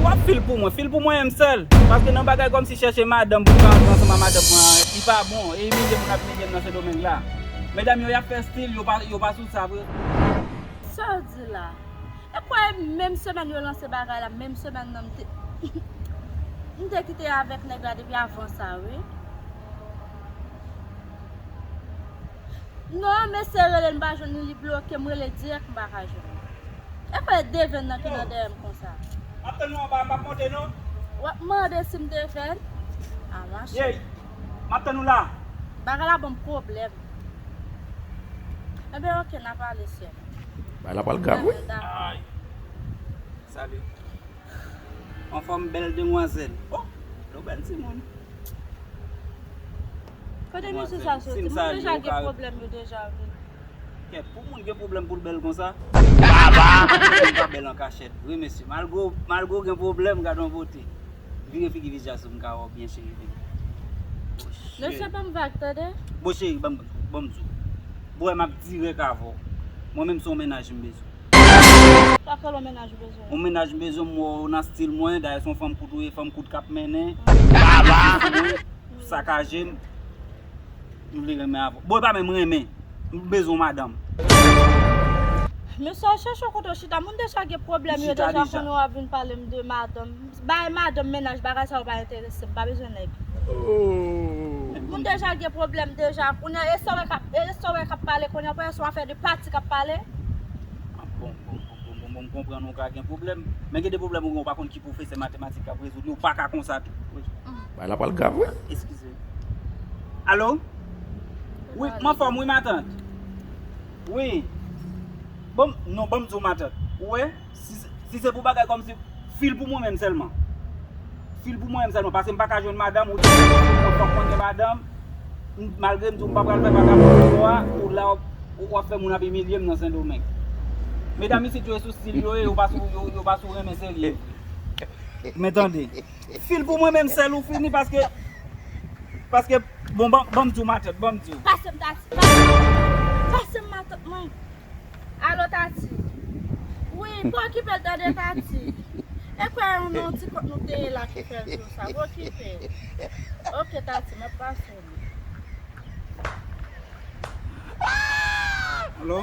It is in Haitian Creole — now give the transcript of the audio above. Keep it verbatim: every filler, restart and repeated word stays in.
W ap fil pou mwen, fil pou mwen menm sèl. Paske nan bagay kòmsi chèche madanm pou m ka antre ansanm ak madanm mwen an, li pa bon. E imilye moun ap imilye m nan Sendomeng la. Medam yo, y ap fè stil, yo pa, yo pa sou sa vre. Sa w di la? E kwè menm semèn yo lanse bagay la, menm semèn nan m te, m te kite avèk nèg la depi avan sa, wi. Non, m eseye rele l, m pa jwenn li, li bloke m, rele dirèk, m pa ka jwenn li. E kwè Deven nan ki nan dèyè m konsa? M ap tann nou anba, m p ap monte non. W ap mande si m Deven? A mache. Yey, m ap tann nou la. Bagay la ban m pwoblèm. Enben, oke, n a pale, sè. Bagay la pral grav, wi. Enben, dakò. Ay. Salut. Anfòm, bèl demwazèl. Oh, nou bèl timoun. Kote mesye sa soti? Moun deja gen pwoblèm yo deja vin. Kèt, pou moun gen pwoblèm pou l bèl konsa? Moun pa bèl an kachèt vre, mesye. Malgre, malgre w gen pwoblèm, gade yon bote. Vire figi vizaj sou m ka wè w byen, cheri. Mesye, ban m vag, tande? Bon, cheri, ban m, ban m di w. Bon, m ap dirèk avè w. Mwen menm se yon mennaj m bezwen. Sa fè lè w mennaj ou bezwen? Yon mennaj m bezwen, m wè w nan stil mwen, dayè se yon fanm kout ou ye, fanm kout k ap mennen. Sou mwen, sakaje m. M vle renmen avè w. Bon, e pa menm renmen. M bezwen yon madanm. Mesye, chèche yon kote w chita. Moun deja gen pwoblèm yo deja, kounye a w ap vin pale m de madanm. Bay madanm, mennaj, bagay sa yo pa enterese m, pa bezwen nèg. Moun deja gen pwoblèm deja. Kounye a, e sa w wè k ap, e sa w wè k ap pale kounye a, pou se yon afè de pati k ap pale. Ah, bon, bon, bon, bon, bon, bon, m konprann ou ka gen pwoblèm. Men gen de pwoblèm ou gen, ou pa konn ki pwofesè matematik k ap rezoud li, ou pa ka konsa tou. Wi. Bagay la pral grav, wi. Eskize. Alo? Wi, m anfòm, wi, matant. Wi. Bon, non, ban m di w, matant. Ou wè? Si, si se pou bagay kòmsi, fil pou mwen menm sèlman. Fil pou mwen menm sèlman, paske m pa ka jwenn madanm, ou di mwen fòk mwen gen madanm, m, malgre m di w m pa pral fè vagabon pou ou a, ou la, w, w ap fè moun ap imilye m nan Sendomeng. Medam isit yo, e sou stil yo ye, yo pa sou, yo, yo pa sou renmen serye. Men tande, fil pou mwen menm sèl ou fini, paske, paske, bon, ban, ban m di w, matant, ban m di w. Pase m, Tati, pase m, pase m, matant mwen. Alo, Tati. Wi, pa okipe l tande, Tati. E kwè yon, yon ti kont nou te ye la ki fè l di w sa. Pa okipe l. Oke, Tati, m ap pase w li. Alo?